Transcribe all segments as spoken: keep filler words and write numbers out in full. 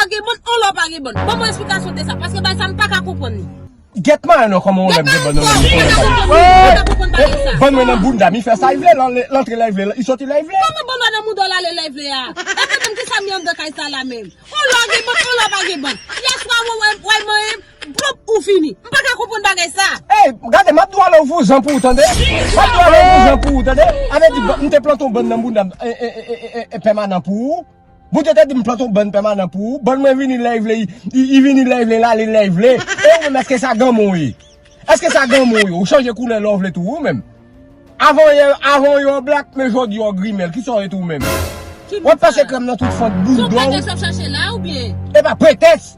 Gen bann, on lè w pa gen bann. Ban mwen esplikasyon de sa, paske bay sa m pa ka konprann li. Gèt mwen non, kòman on lè m gen bann nan menm. Ou pa ka konprann, ou pa ka konprann bagay sa. Bann mwen nan bounda m, li fè sa li vle, l antre la li vle, li soti la li vle. Kòman bann lè nan mouda w la ale la li vle a? E menm ki sa m ye anndan kay sa la menm? On lè w gen bann, on lè w pa gen bann. Yè swa ou wè, wè mwen, blop, ou fini. M pa ka konprann bagay sa. Ey, gade, m ap di w ale w vouzan pou ou tande. M ap di w ale w vouzan pou ou tande. Avè di, m te plante yon bann nan bounda m, e, e, e, e, e, e, pèmanan pou ou. Bondye te di m plante yon bann pèmanan pou ou. Bann mwen vini lè l vle, li, li vini lè l vle, l ale lè l vle. E ou menm, èske sa granmoun w ye? Èske sa granmoun w ye? Ou chanje koulè lè w vle tou, ou menm. Avan yè, avan yè w blak, men jodi w grimèl. Kisa w ye tou, ou menm? W ap pase krèm nan tout fant bounda w. Son pretèks w ap chache la, oubyen? E pa pretèks.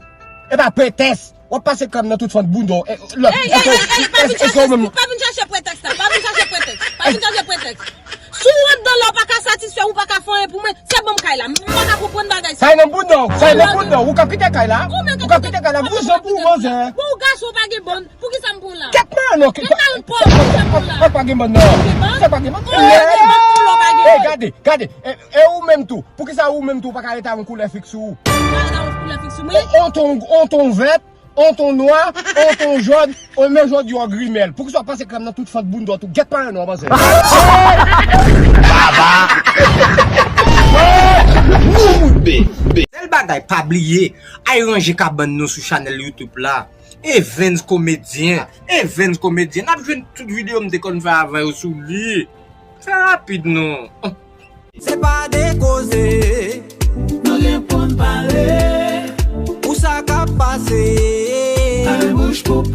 E pa pretèks. W ap pase krèm nan tout fant bounda w. E, lòt, Ey, ey, ey, ey, pa vin èske chache, ou menm. Pa vin chache pretèks la, pa vin chache pretèks. Pa vin chache pretèks. Si w anndan la, ou pa ka satisfè, ou pa ka fè anyen pou mwen, se ban m kay la. M pa ka konprann bagay sa. Sa e nan bounda w, sa e nan bounda w. Ou ka kite kay la. Ou ka kite kay la. Vouzan pou ou, manzè. Bon, ou gason, ou pa gen bann. Poukisa m pran w la? Kèt mwen non. Gen talon pòv, poukisa m pran w la? Ou pa gen bann non. Ou pa gen bann. Ou pa gen bann, ou pa gen Ey, bann. Gade, gade. E, e ou menm tou. Poukisa ou menm tou ou pa ka rete avè yon koulè fiks ou? Pa rete avè yon koulè fiks ou, mwen. On ton, on ton vèt, on ton nwa, on ton jòn, on men jodi w grimèl. Poukisa w ap pase krèm nan tout fant bounda w tou? Gèt paran non, manzè. Sèl bagay, pa bliye, al ranje kabann nou sou chanèl YouTube la. Evens Komedyen. Evens Komedyen. N ap jwenn tout videyo m te konn fè avan yo sou li. Fè rapid non. Se pa de koze. Nou gen pou n pale. Pou sa k ap pase. Pale bouch pou pa.